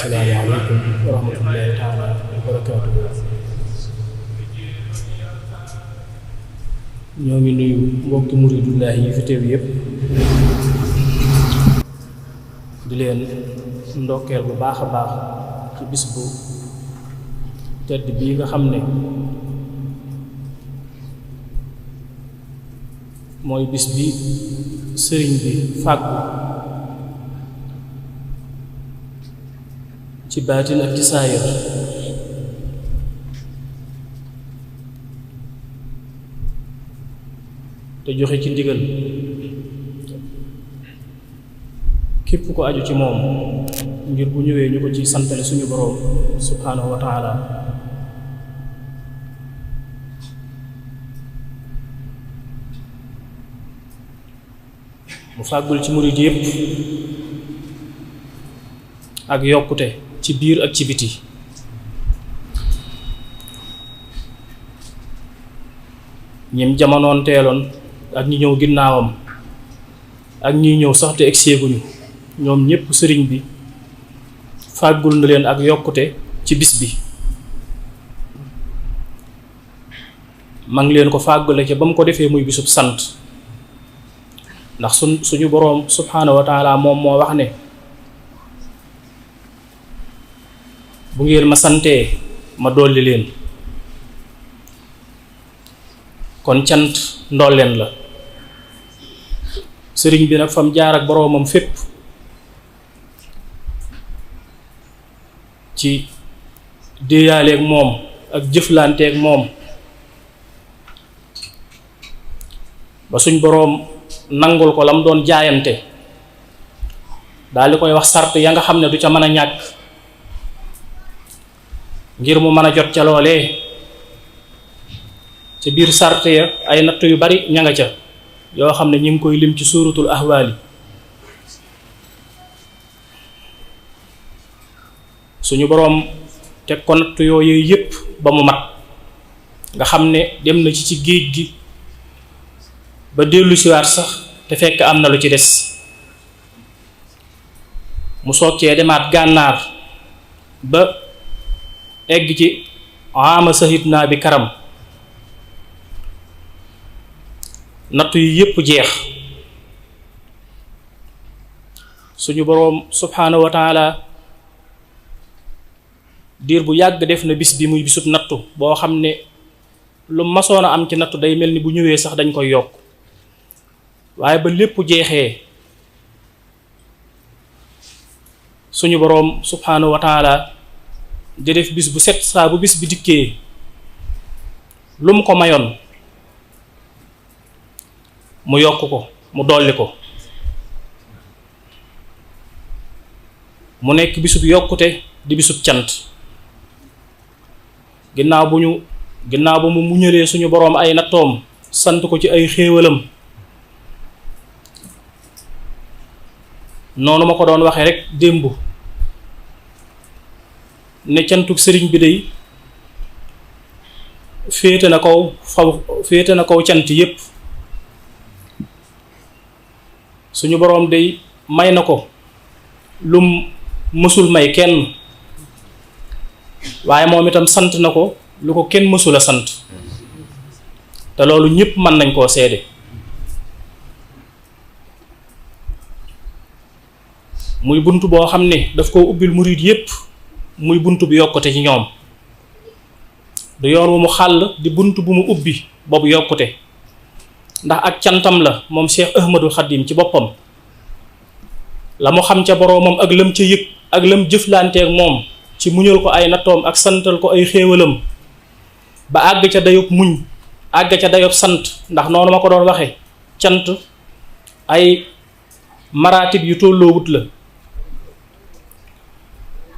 asalaamaaleykum wa rahmatullahi taala wa barakaatuhu. ñoo ngi nuyu mbokki muridullahi yi fi teew yépp di leen ndokkeel bu baax a baax ci bis bu tedd bii nga xam ne mooy bis bi sëriñ bi fàggu ci baatin ak ci saayir te joxe ci ndigal képp ko aju ci moom ngir bu ñëwee ñu ko ci santale suñu boroom subhaanahu wa taala. mu fàggul ci murid yépp ak yokkute ci biir ak ci biti. ñim jamonoon teeloon ak ñi ñëw ginnaawam ak ñi ñëw sax te egseeguñu ñoom ñépp sëriñ bi fàggul na leen ak yokkute ci bis bi. ma ngi leen ko fàggule ca ba mu ko defee muy bisub sant, ndax suñu boroom subhaanahu wa taala moom moo wax ne bu ngeen ma santee ma dolli leen. kon cant ndolleen la. sëriñ bi nag fam jaar ak boroomam fépp ci déeyaaleeg moom ak jëflanteeg moom ba suñ boroom nangul ko lam doon jaayante daal di koy wax sart ya nga xam ne du ca mën a ñàkk ngir mu mën a jot ca loolee. ci biir sart ya ay natt yu bari ña nga ca yoo xam ne ñi ngi koy lim ci suuratul ahwaali. suñu boroom teg ko natt yooyu yépp ba mu mat nga xam ne dem na ci géej gi ba dellu siwaat sax te fekk am na lu ci des mu soog cee demaat gànnaar ba egg ci ama sahit naa bi karam. nattu yi yépp jeex suñu boroom subhaanahu wa taala diir bu yàgg def na bis bi muy bisub nattu boo xam ne lu masoon a am ci nattu day mel ni bu ñëwee sax dañ koy yokk, waaye ba lépp jeexee suñu boroom subhaanahu wa taala di def bis bu set saa bu bis bi dikkee lu mu ko mayoon mu yokk ko mu dolli ko mu nekk bisub yokkute di bisub cant. ginnaaw ba mu muñalee suñu boroom ay nattoom sant ko ci ay xéewalam noonu ma ko doon waxee rek démb ne cantuk sëriñ bi day féete na kaw cant yépp. suñu boroom day may na ko lum mësul may kenn waaye moom itam sant na ko lu ko kenn mësul a sant te loolu ñëpp mën nañ koo seede. muy bunt boo xam ne daf koo ubbil murid yépp muy bunt bu yokkute ci ñoom du yoon wu mu xàll di bunt bu mu ubbi boobu yokkute ndax ak cantam la moom Cheikh Ahmadul Xadim ci boppam la mu xam ca boroomam ak lam ca yëg ak lam jëflanteek moom ci muñal ko ay nattoom ak santal ko ay xéewalam ba àgg ca dayob muñ àgg ca dayob sant ndax noonu ma ko doon waxe cant ay maratib yu tolloowut la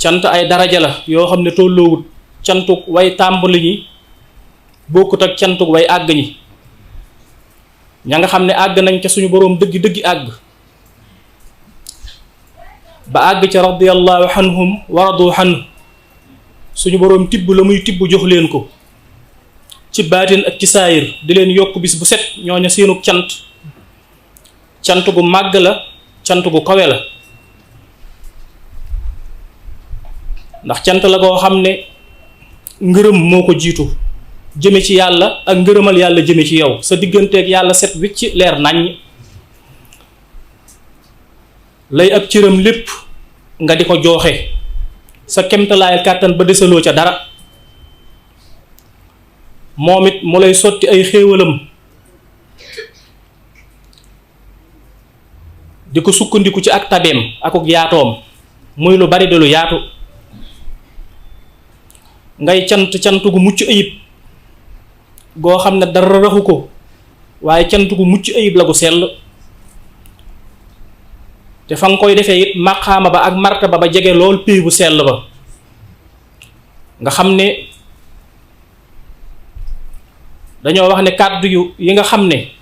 cant ay daraja la yoo xam ne tolloowut cantuk way tàmbali ñi bokkut ak cantuk way àgg ñi ña nga xam ne àgg nañ ca suñu boroom dëggi àgg ba àgg ca radiyallahu anhum wa radu anhu suñu boroom tibb la muy tibb jox leen ko ci baatin ak ci saayir di leen yokk bis bu set ñooña seenug cant gu màgg la cant gu kawe la ndax cant la koo xam ne ngërëm moo ko jiitu jëme ci yàlla ak ngërëmal yàlla jëme ci yow sa digganteeg yàlla set wicc leer naññ lay ab cëram lépp nga di ko jooxe sa kemtalaayal kàttan ba desaloo ca dara moom it mu lay sotti ay xéewalam di ko sukkandiku ci ak tabeem akuk yaatoom muy lu bari de lu yaatu ngay cant gu mucc ayib goo xam ne dara raxu ko waaye cant gu mucc ayib la gu sell te fa nga koy defee it maqaama ba ak martaba ba jege lool pay bu sell ba nga xam ne dañoo wax ne kàddu yi nga xam ne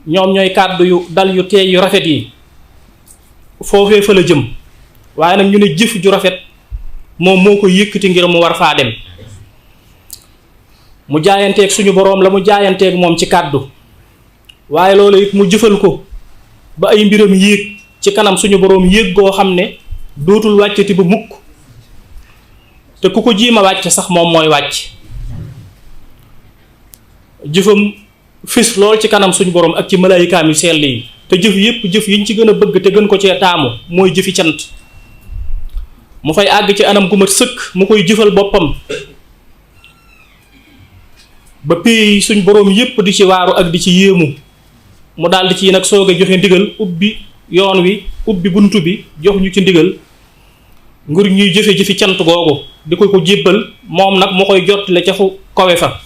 ñoom ñooy kàddu yu dal yu teey yu rafet yi foofee fa la jëm waaye nag ñu ne jëf ju rafet moom moo ko yëkkati ngir mu war faa dem mu jaayanteeg suñu boroom la mu jaayanteeg moom ci kàddu waaye loolu it mu jëfal ko ba ay mbiram yéeg ci kanam suñu boroom yéeg goo xam ne dootul wàccati ba mukk te ku ko jiima wàcc sax moom mooy wàcc jëfam fis lool ci kanam suñu boroom ak ci malaayikaam yu sell yi te jëf yépp jëf yiñ ci gën a bëgg te gën ko cee taamu mooy jëfi cant mu fay àgg ci anam gu mat sëkk mu koy jëfal boppam ba pay suñ boroom yépp di ci waaru ak di ci yéemu mu daldi ci nag soog a joxe ndigal ubbi yoon wi ubbi buntu bi jox ñu ci ndigal ngir ñuy jëfe-jëfi cant googu di ko jébbal moom nag mu koy jottale ca fu kawe fa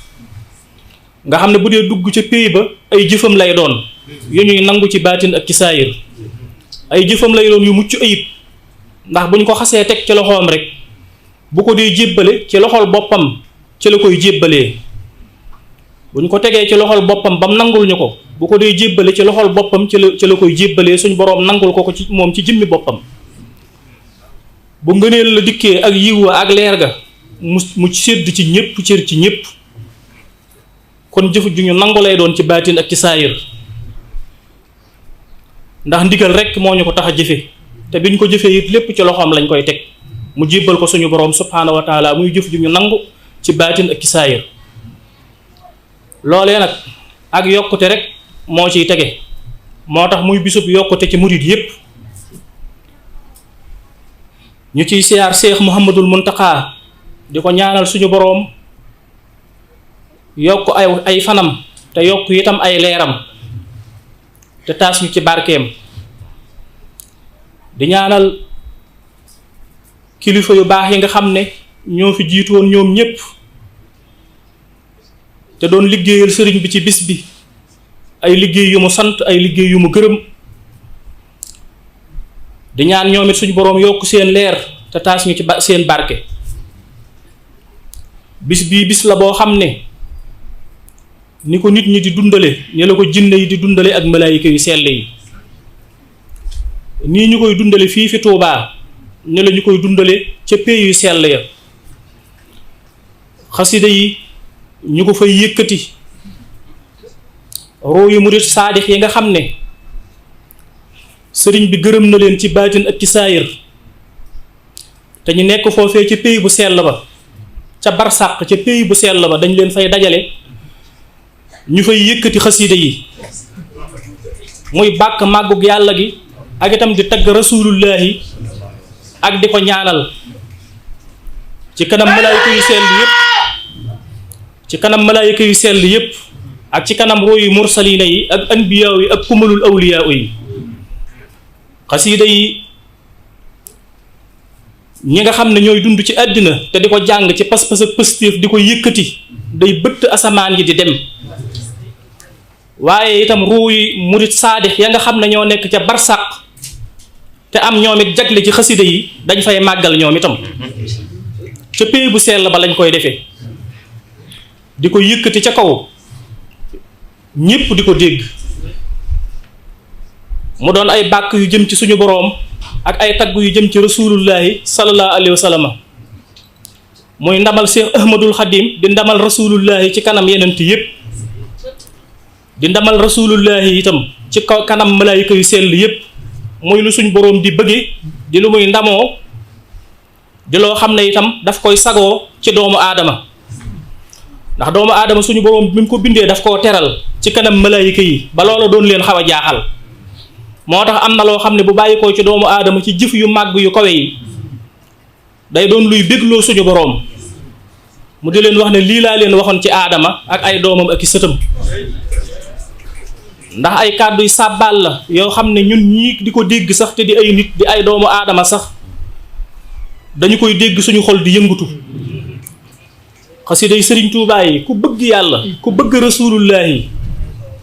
nga xam ne bu dee dugg ca pay ba ay jëfam lay doon yu ñuy nangu ci baatin ak ci saayir ay jëfam lay doon yu mucc ayib ndax buñ ko xasee teg ci loxoom rek bu ko dee jébbale ci loxol boppam ci la koy jébbalee buñ ko tegee ci loxol boppam bam nangul ñu ko bu ko dee jébbale ci loxol boppam ci la koy jébbalee suñ boroom nangul ko ci moom ci jëmmi boppam bu ngëneel la dikkee ak yiw ak leer ga mu sédd ci ñépp cër ci ñépp kon jëf ju ñu nangu lay doon ci baatin ak ci saayir ndax ndigal rek moo ñu ko tax a jëfe te biñ ko jëfee it lépp ci loxoom lañ koy teg mu jébbal ko suñu boroom subhaanahu wa taala muy jëf ju ñu nangu ci baatin ak ci saayir loolee nag ak yokkute rek moo ciy tege moo tax muy bisub yokkute ci murid yépp ñu ciy siyaar Seex Muhammadul Muntaqa di ko ñaanal suñu boroom yokk ay fanam te yokk itam ay leeram te taas ñu ci barkeem di ñaanal kilifa yu baax yi nga xam ne ñoo fi jiitu woon ñoom ñépp te doon liggéeyal sëriñ bi ci bis bi ay liggéey yu mu sant ay liggéey yu mu gërëm di ñaan ñoom it suñu boroom yokk seen leer te taas ñu ci seen barke bis bii bis la boo xam ne ni ko nit ñi di dundale ni la ko jinne yi di dundale ak malaayika yu sell yi nii ñu koy dundale fii fi Tuubaa ni la ñu koy dundale ca pey yu sell ya xasida yi ñu ko fay yëkkati roo yu murit saadix yi nga xam ne sëriñ bi gërëm na leen ci baatin ak ci saayir te ñu nekk foofee ca pays bu sell ba ca barsàq ca pays bu sell ba dañ leen fay dajale ñu fay yëkkati xasiida yi muy bàkk màggug yàlla gi ak itam di tagg rasulullahi ak di ko ñaanal ci kanam malaayika yu sell yépp ci kanam malaayika yu sell yépp ak ci kanam rooyu mursalina yi ak anbiyaaw yi ak kumalul awliyaaw yi xasiida yi ñi nga xam ne ñooy dund ci àddina te di ko jàng ci pas-pas ak pëstéef di ko yëkkati day bëtt asamaan yi di dem waaye itam ruu yi murit saadix ya nga xam ne ñoo nekk ca barsàq te am ñoom it jagle ci xasida yi dañ fay màggal ñoom itam ca pays bu sell ba lañ koy defee di ko yëkkati ca kaw ñépp di ko dégg mu doon ay bàkk yu jëm ci suñu boroom ak ay tagg yu jëm ci rasulullahi sallallahu alayhi wa sallam muy ndamal Cheikh Ahmadul Xadim di ndamal rasulullahi ci kanam yenent yépp di ndamal rasulullahi itam ci kaw kanam malaayika yu sell yépp muy lu suñ boroom di bëgge di lu muy ndamoo di loo xam ne itam daf koy sagoo ci doomu aadama ndax doomu aadama suñu boroom bi mu ko bindee daf koo teral ci kanam malaayika yi ba loola doon leen xaw a jaaxal moo tax am na loo xam ne bu bàyyi koo ci doomu aadama ci jëf yu màgg yu kawe yi day doon luy bégloo suñu boroom mu di leen wax ne lii laa leen waxoon ci aadama ak ay doomam ak i sëtam ndax ay kàdduy sàbbaal la yoo xam ne ñun ñii di ko dégg sax te di ay nit di ay doomu aadama sax dañu koy dégg suñu xol di yëngutu xasiday sëriñ Tuubaa yi ku bëgg yàlla ku bëgg rasulullahi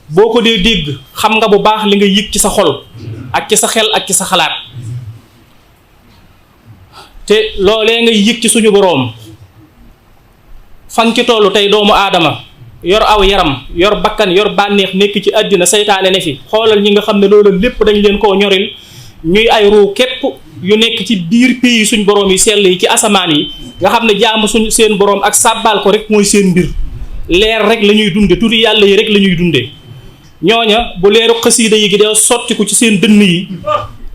boo ko dee dégg xam nga bu baax li nga yëg ci sa xol ak ci sa xel ak ci sa xalaat te loolee ngay yëg ci suñu boroom fan ci tollu tey doomu aadama yor aw yaram yor bakkan yor bànneex nekk ci àddina seytaane ne fi xoolal ñi nga xam ne loolu lépp dañ leen koo ñoril ñuy ay ruu képp yu nekk ci biir pays suñ boroom yi sell yi ci asamaan yi nga xam ne jaamu suñ seen boroom ak sàbbaal ko rek mooy seen mbir leer rek la ñuy dunde turi yàlla yi rek la ñuy dunde ñooña bu leeru xasiida yi gi dee sottiku ci seen dënn yi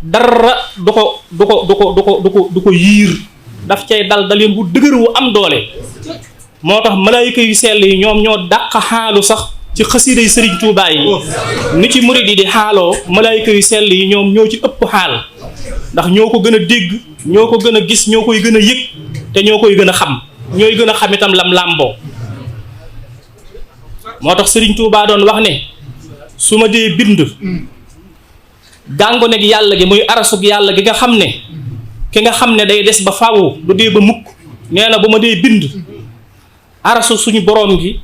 dara du ko yiir daf cay dal daleen bu dëgër wu am doole moo tax malaayika yu sell yi ñoom ñoo dàq xaalu sax ci xasiida yi sëriñ Tuubaa yi ni ci murid yi di xaaloo malaayika yu sell yi ñoom ñoo ci ëpp xaal ndax ñoo ko gën a dégg ñoo ko gën a gis ñoo koy gën a yëg te ñoo koy gën a xam ñooy gën a xam itam lam làmboo moo tax sëriñ Tuubaa doon wax ne su ma dee bind gàngu nekk yàlla gi muy arasug yàlla gi nga xam ne ki nga xam ne day des ba faaw du dee ba mukk nee na bu ma dee bind arasu suñu boroom gi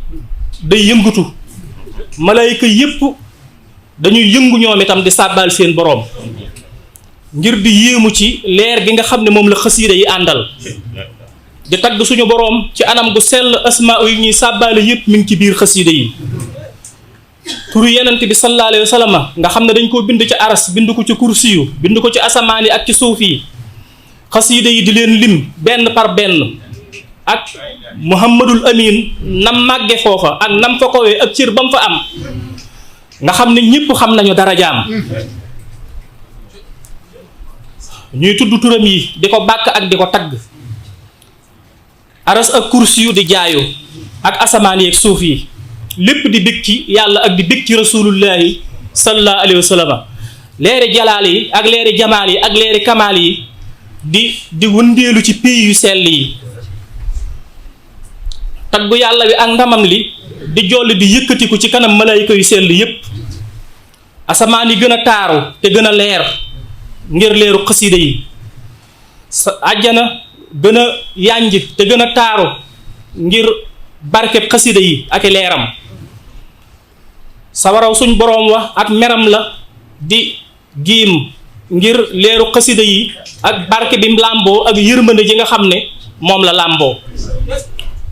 day yëngutu malaayika yépp dañuy yëngu ñoom itam di sàbbaal seen boroom ngir di yéemu ci leer gi nga xam ne moom la xasiida yi àndal di tagg suñu boroom ci anam gu sell asmaa yu ñuy sàbbaale yépp mi ngi ci biir xasiida yi turu yenent bi sallallahu alayhi wa sallam nga xam ne dañ koo bind ci aras bind ko ci kursi yu bind ko ci asamaan yi ak ci suuf yi xasiida yi di leen lim benn par benn ak muhammadul amin nam màgge foofa ak nam fa kowee ak cër ba mu fa am nga xam ne ñépp xam nañu darajaam ñuy tudd turam yi di ko bàkk ak di ko tagg aras ak kursi yu di jaayu ak asamaan yi ak suuf yi lépp di bég ci yàlla ak di bég ci rasulullahi sallallahu alayhi wa sallam leeri jalaal yi ak leeri jamaal yi ak leeri kamaal yi di wëndeelu ci pays yu sell yi taggu yàlla wi ak ndamam li di jolli di yëkkatiku ci kanam malaayika yu sell yépp asamaan yi gën a taaru te gën a leer ngir leeru xasiida yi sa àjjana gën a yànj te gën a taaru ngir barkeb xasiida yi ak leeram sawaraw suñ boroom wax ak meram la di giim ngir leeru xasiida yi ak barke bi làmboo ak yërmande ji nga xam ne moom la làmboo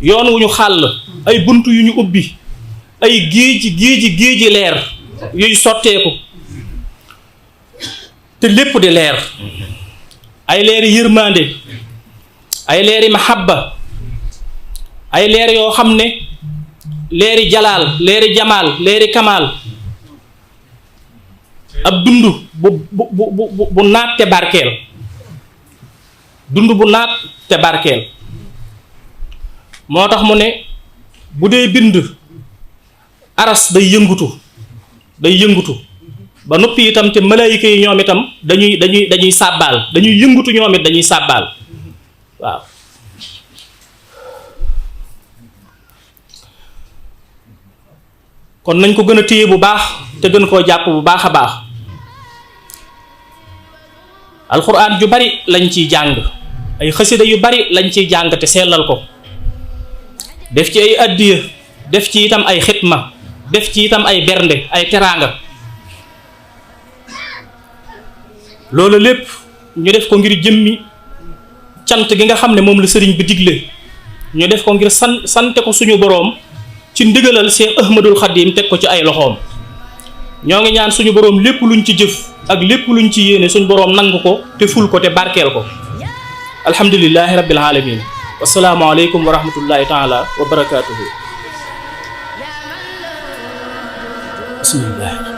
yoon wu ñu xàll ay bunt yu ñu ubbi ay géeji leer yuy sotteeku te lépp di leer ay leeri yërmande ay leeri mahabba ay leer yoo xam ne leeri jalaal leeri jamaal leeri kamaal ab dund bu naat te barkeel, dund bu naat te barkeel. moo tax mu ne bu dee bind aras day yëngutu ba noppi itam te malaayika yi ñoom itam dañuy sàbbaal, dañuy yëngutu ñoom it dañuy sàbbaal. waaw kon nañ ko gën a téye bu baax te gën koo jàpp bu baax a baax. alxuraan ju bari lañ ciy jàng, ay xasida yu bari lañ ciy jàng te sellal ko, def ci ay addiya, def ci itam ay xitma, def ci itam ay bernde, ay teraanga. loolu lépp ñu def ko ngir jëmmi cant gi nga xam ne moom la sëriñ bi digle, ñu def ko ngir sante ko suñu boroom ci ndigalal Cheikh Ahmadul Khadim teg ko ci ay loxoom. ñoo ngi ñaan suñu boroom lépp luñ ci jëf ak lépp luñ ci yéene suñu boroom nangu ko te ful ko te barkeel ko. alhamdulillahi rabbil alamin. wassalaamu aleykum wa rahmatullahi taala wa barakatuhu. bismillah.